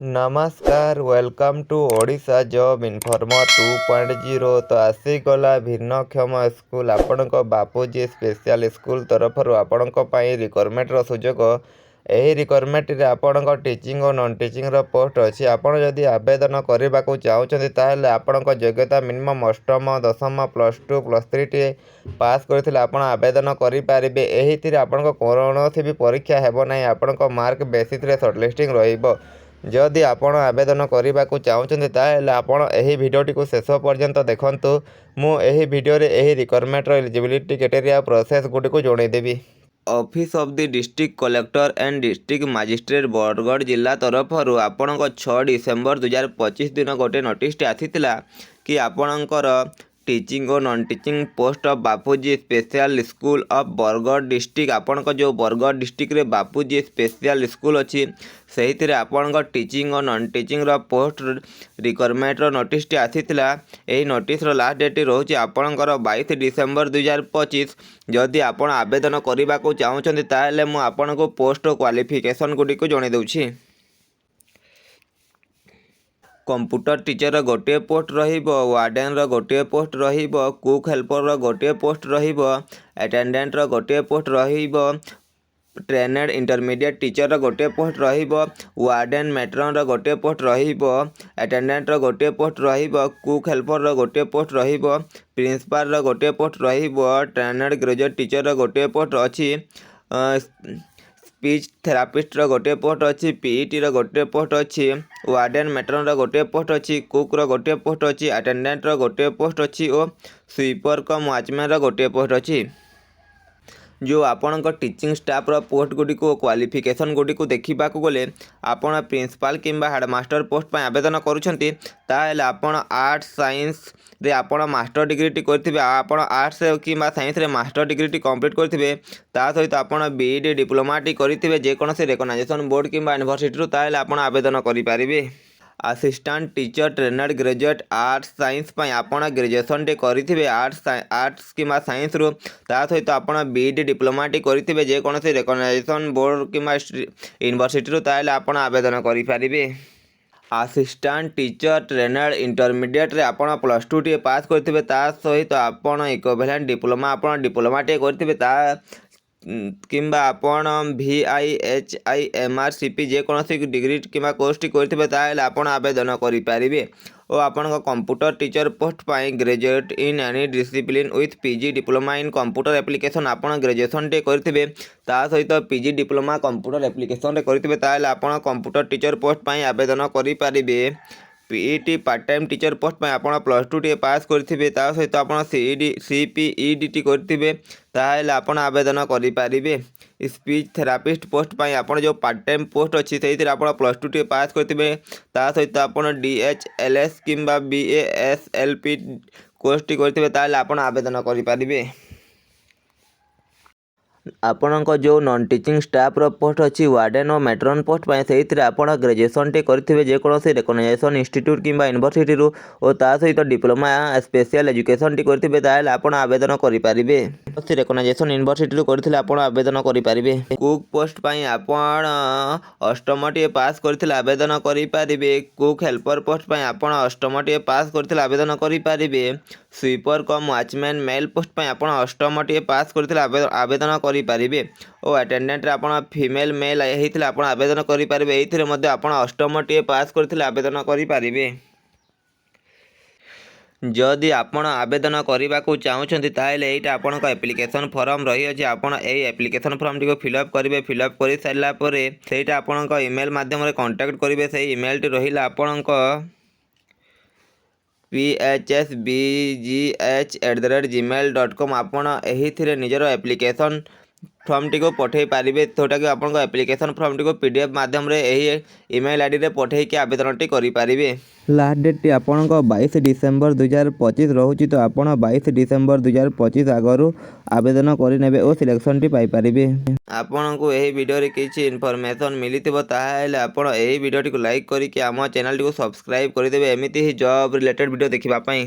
ନମସ୍କାର, welcome to Odisha Job Informer 2.0। ତ ଆସିଗଲା ଭିନ୍ନକ୍ଷମ ସ୍କୁଲ, ଆପଣଙ୍କ ବାପୁଜୀ ସ୍ପେଶିଆଲ ସ୍କୁଲ ତରଫରୁ ଆପଣଙ୍କ ପାଇଁ ରିକ୍ରୁଟମେଣ୍ଟର ସୁଯୋଗ। ଏହି ରିକ୍ରୁଟମେଣ୍ଟରେ ଆପଣଙ୍କ ଟିଚିଂ ଓ ନନ୍ ଟିଚିଂର ପୋଷ୍ଟ ଅଛି। ଆପଣ ଯଦି ଆବେଦନ କରିବାକୁ ଚାହୁଁଛନ୍ତି, ତାହେଲେ ଆପଣଙ୍କ ଯୋଗ୍ୟତା ମିନିମମ୍ ଅଷ୍ଟମ, ଦଶମ, +2, +3 ଟିଏ ପାସ୍ କରିଥିଲେ ଆପଣ ଆବେଦନ କରିପାରିବେ। ଏହିଥିରେ ଆପଣଙ୍କ କୌଣସି ବି ପରୀକ୍ଷା ହେବ ନାହିଁ। ଆପଣଙ୍କ ମାର୍କ ବେସିସ୍ରେ ସର୍ଟଲିଷ୍ଟିଂ ରହିବ। ଯଦି ଆପଣ ଆବେଦନ କରିବାକୁ ଚାହୁଁଛନ୍ତି, ତାହେଲେ ଆପଣ ଏହି ଭିଡ଼ିଓଟିକୁ ଶେଷ ପର୍ଯ୍ୟନ୍ତ ଦେଖନ୍ତୁ। ମୁଁ ଏହି ଭିଡ଼ିଓରେ ଏହି ରିକ୍ରୁଟମେଣ୍ଟର ଏଲିଜିବିଲିଟି କ୍ରାଇଟେରିଆ, ପ୍ରୋସେସ୍ ଗୁଡ଼ିକୁ ଜଣାଇଦେବି। Office of the District Collector and District Magistrate, Bargarh ଜିଲ୍ଲା ତରଫରୁ ଆପଣଙ୍କ 6 ଡିସେମ୍ବର 2025 ଦିନ ଗୋଟେ ନୋଟିସ୍ଟି ଆସିଥିଲା କି ଆପଣଙ୍କର teaching O non teaching post of Bapuji Special School of Bargarh District। ଆପଣଙ୍କ ଯେଉଁ ବରଗଡ଼ ଡିଷ୍ଟ୍ରିକ୍ଟରେ ବାପୁଜୀ ସ୍ପେଶିଆଲ ସ୍କୁଲ ଅଛି, ସେଇଥିରେ ଆପଣଙ୍କ ଟିଚିଂ ଓ ନନ୍ ଟିଚିଂର ପୋଷ୍ଟ ରିକ୍ରୁଟମେଣ୍ଟର ନୋଟିସ୍ଟି ଆସିଥିଲା। ଏହି ନୋଟିସ୍ର ଲାଷ୍ଟ ଡେଟ୍ଟି ରହୁଛି ଆପଣଙ୍କର 22 ଡିସେମ୍ବର 2025। ଯଦି ଆପଣ ଆବେଦନ କରିବାକୁ ଚାହୁଁଛନ୍ତି, ତାହେଲେ ମୁଁ ଆପଣଙ୍କୁ ପୋଷ୍ଟ କ୍ୱାଲିଫିକେସନ୍ ଗୁଡ଼ିକୁ ଜଣାଇ ଦେଉଛି। କମ୍ପ୍ୟୁଟର ଟିଚରର ଗୋଟିଏ ପୋଷ୍ଟ ରହିବ, ୱାର୍ଡ଼େନର ଗୋଟିଏ ପୋଷ୍ଟ ରହିବ, କୁକ୍ ହେଲ୍ପରର ଗୋଟିଏ ପୋଷ୍ଟ ରହିବ, ଆଟେଣ୍ଡାଣ୍ଟର ଗୋଟିଏ ପୋଷ୍ଟ ରହିବ, ଟ୍ରେନେଡ଼ ଇଣ୍ଟରମିଡ଼ିଏଟ୍ ଟିଚରର ଗୋଟିଏ ପୋଷ୍ଟ ରହିବ, ୱାର୍ଡ଼େନ ମେଟ୍ରନର ଗୋଟିଏ ପୋଷ୍ଟ ରହିବ, ଆଟେଣ୍ଡାଣ୍ଟର ଗୋଟିଏ ପୋଷ୍ଟ ରହିବ, କୁକ୍ ହେଲ୍ପରର ଗୋଟିଏ ପୋଷ୍ଟ ରହିବ, ପ୍ରିନ୍ସିପାଲର ଗୋଟିଏ ପୋଷ୍ଟ ରହିବ, ଟ୍ରେନେଡ଼ ଗ୍ରାଜୁଏଟ୍ ଟିଚରର ଗୋଟିଏ ପୋଷ୍ଟ ଅଛି, ସ୍ପିଚ୍ ଥେରାପିଷ୍ଟର ଗୋଟିଏ ପୋଷ୍ଟ ଅଛି, ପିଇଟିର ଗୋଟିଏ ପୋଷ୍ଟ ଅଛି, ୱାର୍ଡ଼େନ ମେଟ୍ରନର ଗୋଟିଏ ପୋଷ୍ଟ ଅଛି, କୁକ୍ର ଗୋଟିଏ ପୋଷ୍ଟ ଅଛି, ଆଟେଣ୍ଡାଣ୍ଟର ଗୋଟିଏ ପୋଷ୍ଟ ଅଛି ଓ ସୁଇପର କମ୍ ୱାଚମ୍ୟାନର ଗୋଟିଏ ପୋଷ୍ଟ ଅଛି। ଯେଉଁ ଆପଣଙ୍କ ଟିଚିଂ ଷ୍ଟାଫ୍ର ପୋଷ୍ଟ ଗୁଡ଼ିକୁ ଓ କ୍ୱାଲିଫିକେସନ୍ ଗୁଡ଼ିକୁ ଦେଖିବାକୁ ଗଲେ, ଆପଣ ପ୍ରିନ୍ସିପାଲ୍ କିମ୍ବା ହେଡ଼ମାଷ୍ଟର ପୋଷ୍ଟ ପାଇଁ ଆବେଦନ କରୁଛନ୍ତି, ତାହେଲେ ଆପଣ ଆର୍ଟ୍ସ, ସାଇନ୍ସରେ ଆପଣ ମାଷ୍ଟର ଡିଗ୍ରୀଟି କରିଥିବେ। ଆଉ ଆପଣ ଆର୍ଟ୍ସ କିମ୍ବା ସାଇନ୍ସରେ ମାଷ୍ଟର ଡିଗ୍ରୀଟି କମ୍ପ୍ଲିଟ୍ କରିଥିବେ, ତା ସହିତ ଆପଣ ବିଇଡ଼ି ଡିପ୍ଲୋମାଟି କରିଥିବେ ଯେକୌଣସି ରେକଗ୍ନାଇଜେସନ୍ ବୋର୍ଡ଼ କିମ୍ବା ୟୁନିଭର୍ସିଟିରୁ, ତାହେଲେ ଆପଣ ଆବେଦନ କରିପାରିବେ। Assistant teacher trained graduate arts science ପାଇଁ ଆପଣ ଗ୍ରାଜୁଏସନ୍ଟି କରିଥିବେ ଆର୍ଟ୍ସ କିମ୍ବା ସାଇନ୍ସରୁ, ତା ସହିତ ଆପଣ ବିଇଡ଼ି ଡିପ୍ଲୋମାଟି କରିଥିବେ ଯେକୌଣସି ରେକଗ୍ନାଇଜେସନ୍ ବୋର୍ଡ଼ କିମ୍ବା ୟୁନିଭର୍ସିଟିରୁ, ତାହେଲେ ଆପଣ ଆବେଦନ କରିପାରିବେ। ଆସିଷ୍ଟାଣ୍ଟ ଟିଚର ଟ୍ରେନେଡ଼ ଇଣ୍ଟରମିଡ଼ିଏଟ୍ରେ ଆପଣ +2 ଟିଏ ପାସ୍ କରିଥିବେ, ତା ସହିତ ଆପଣ ଇକ୍ୱିଭାଲେଣ୍ଟ ଡିପ୍ଲୋମା, ଆପଣ ଡିପ୍ଲୋମାଟିଏ କରିଥିବେ, ତା କିମ୍ବା ଆପଣ VIHIMRCP ଯେକୌଣସି ଡିଗ୍ରୀ କିମ୍ବା କୋର୍ସଟି କରିଥିବେ, ତାହେଲେ ଆପଣ ଆବେଦନ କରିପାରିବେ। ଓ ଆପଣଙ୍କ କମ୍ପ୍ୟୁଟର ଟିଚର ପୋଷ୍ଟ ପାଇଁ graduate in any discipline with PG diploma in computer application। ଆପଣ ଗ୍ରାଜୁଏସନ୍ଟିଏ କରିଥିବେ, ତା ସହିତ ପିଜି ଡିପ୍ଲୋମା କମ୍ପ୍ୟୁଟର ଆପ୍ଲିକେସନ୍ରେ କରିଥିବେ, ତାହେଲେ ଆପଣ କମ୍ପ୍ୟୁଟର ଟିଚର ପୋଷ୍ଟ ପାଇଁ ଆବେଦନ କରିପାରିବେ। PET part time teacher post ପାଇଁ ଆପଣ +2 ଟିଏ ପାସ୍ କରିଥିବେ, ତା ସହିତ ଆପଣ CED CPEDT କରିଥିବେ, ତାହେଲେ ଆପଣ ଆବେଦନ କରିପାରିବେ। ସ୍ପିଚ୍ ଥେରାପିଷ୍ଟ ପୋଷ୍ଟ ପାଇଁ ଆପଣ ଯେଉଁ ପାର୍ଟ ଟାଇମ୍ ପୋଷ୍ଟ ଅଛି, ସେଇଥିରେ ଆପଣ +2 ଟିଏ ପାସ୍ କରିଥିବେ, ତା ସହିତ ଆପଣ DHLS କିମ୍ବା BASLP କୋର୍ସଟି କରିଥିବେ, ତାହେଲେ ଆପଣ ଆବେଦନ କରିପାରିବେ। ଆପଣଙ୍କ ଯେଉଁ ନନ୍ ଟିଚିଂ ଷ୍ଟାଫ୍ର ପୋଷ୍ଟ ଅଛି, ୱାର୍ଡ଼େନ୍ ଓ ମେଟ୍ରନ୍ ପୋଷ୍ଟ ପାଇଁ, ସେଇଥିରେ ଆପଣ ଗ୍ରାଜୁଏସନ୍ଟି କରିଥିବେ ଯେକୌଣସି ରେକଗ୍ନାଇଜେସନ୍ ଇନଷ୍ଟିଟ୍ୟୁଟ୍ କିମ୍ବା ୟୁନିଭର୍ସିଟିରୁ ଓ ତା ସହିତ ଡିପ୍ଲୋମା ସ୍ପେଶିଆଲ ଏଜୁକେସନ୍ଟି କରିଥିବେ, ତାହେଲେ ଆପଣ ଆବେଦନ କରିପାରିବେ। କୌଣସି ରେକଗ୍ନାଇଜେସନ୍ ୟୁନିଭର୍ସିଟିରୁ କରିଥିଲେ ଆପଣ ଆବେଦନ କରିପାରିବେ। କୁକ୍ ପୋଷ୍ଟ ପାଇଁ ଆପଣ ଅଷ୍ଟମଟିଏ ପାସ୍ କରିଥିଲେ ଆବେଦନ କରିପାରିବେ। କୁକ୍ ହେଲ୍ପର ପୋଷ୍ଟ ପାଇଁ ଆପଣ ଅଷ୍ଟମଟିଏ ପାସ୍ କରିଥିଲେ ଆବେଦନ କରିପାରିବେ। Sweeper cum watchman male post ପାଇଁ ଆପଣ ଅଷ୍ଟମଟିଏ ପାସ୍ କରିଥିଲେ ଆବେଦନ କରିପାରିବେ। ଓ ଆଟେଣ୍ଡାଣ୍ଟରେ ଆପଣ ଫିମେଲ୍, ମେଲ୍ ହେଇଥିଲେ ଆପଣ ଆବେଦନ କରିପାରିବେ। ଏଇଥିରେ ମଧ୍ୟ ଆପଣ ଅଷ୍ଟମଟିଏ ପାସ୍ କରିଥିଲେ ଆବେଦନ କରିପାରିବେ। ଯଦି ଆପଣ ଆବେଦନ କରିବାକୁ ଚାହୁଁଛନ୍ତି, ତାହେଲେ ଏଇଟା ଆପଣଙ୍କ ଆପ୍ଲିକେସନ୍ ଫର୍ମ ରହିଅଛି। ଆପଣ ଏଇ ଆପ୍ଲିକେସନ୍ ଫର୍ମଟିକୁ ଫିଲ୍ଅପ୍ କରିବେ। ଫିଲ୍ଅପ୍ କରିସାରିଲା ପରେ ସେଇଟା ଆପଣଙ୍କ ଇମେଲ୍ ମାଧ୍ୟମରେ କଣ୍ଟାକ୍ଟ କରିବେ। ସେଇ ଇମେଲ୍ଟି ରହିଲା ଆପଣଙ୍କ phsbgh@gmail.com। ଆପଣ ଏହିଥିରେ ନିଜର ଆପ୍ଲିକେସନ୍ ଫର୍ମଟିକୁ ପଠାଇ ପାରିବେ, ଯେଉଁଟାକି ଆପଣଙ୍କ ଆପ୍ଲିକେସନ୍ ଫର୍ମଟିକୁ PDF ମାଧ୍ୟମରେ ଏହି ଇମେଲ୍ ଆଇଡ଼ିରେ ପଠାଇକି ଆବେଦନଟି କରିପାରିବେ। ଲାଷ୍ଟ ଡେଟ୍ଟି ଆପଣଙ୍କ 22 ଡିସେମ୍ବର 2025 ରହୁଛି। ତ ଆପଣ 22 ଡିସେମ୍ବର 2025 ଆଗରୁ ଆବେଦନ କରିନେବେ ଓ ସିଲେକ୍ସନ୍ଟି ପାଇପାରିବେ। ଆପଣଙ୍କୁ ଏହି ଭିଡ଼ିଓରେ କିଛି ଇନଫର୍ମେସନ୍ ମିଳିଥିବ, ତାହେଲେ ଆପଣ ଏହି ଭିଡ଼ିଓଟିକୁ ଲାଇକ୍ କରିକି ଆମ ଚ୍ୟାନେଲଟିକୁ ସବସ୍କ୍ରାଇବ୍ କରିଦେବେ, ଏମିତି ହିଁ ଜବ୍ ରିଲେଟେଡ଼୍ ଭିଡ଼ିଓ ଦେଖିବା ପାଇଁ।